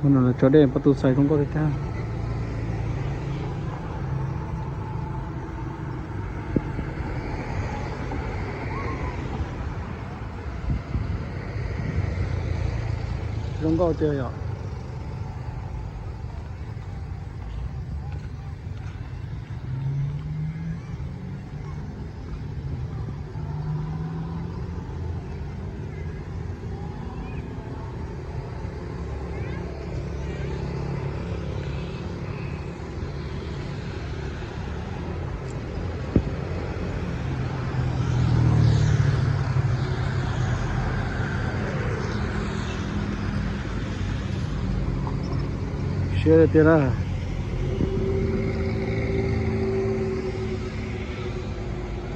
Hnub no lawv tso dej pob tw xais zoo nkauj tiag tiag. Zoo nkauj tiag yom. Siab tiag na.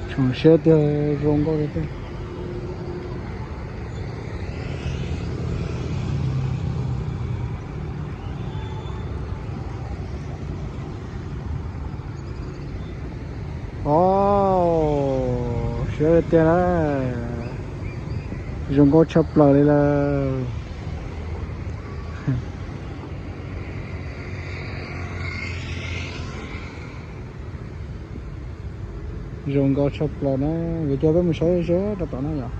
Tsoom siab tiag, zoo nkauj tiag tiag. Au, siab tiag na. Zoo nkauj tshaj plaws li lawm. Zoo nkauj tshaj plaws na. Kuv coj peb mus saib ze rau tom no yom.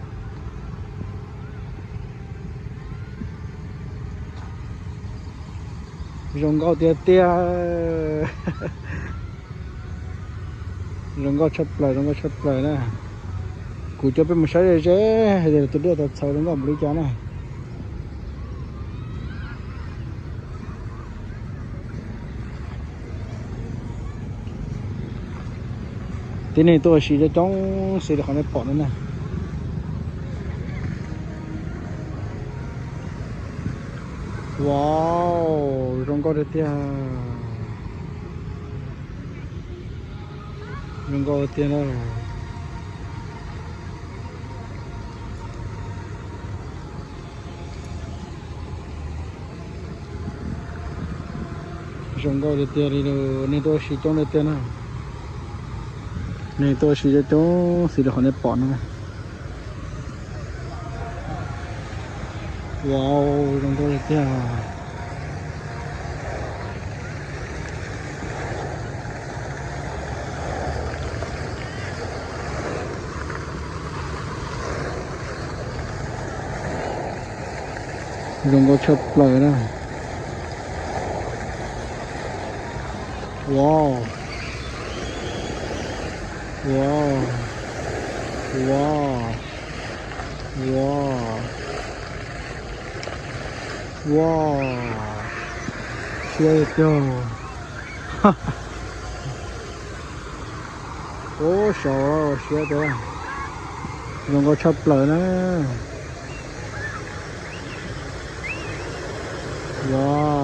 Zoo nkauj tiag tiag. Zoo nkauj tshaj plaws, zoo nkauj tshaj plaws na. Kuv coj peb mus saib ze ze hais tias tus dej tau txhaws zoo nkauj npaum li cas na. Tib neeg tuaj ua si coob coob xws li qhov nej pom no na. Wow, zoo nkauj tiag tiag. Zoo nkauj tiag na. Zoo nkauj tiag tiag li, neeg tuaj ua si coob tiag tiag na. Neeg tuaj ua si coob coob xws li qhov nej pom no. Wow, zoo nkauj tiag tiag. Zoo nkauj tshaj plaws na. Wow. Wow. Wow. Wow. Wow. Siab tiag. Ub, saud siab tiag. Zoo nkauj tshaj plaws na. Wow.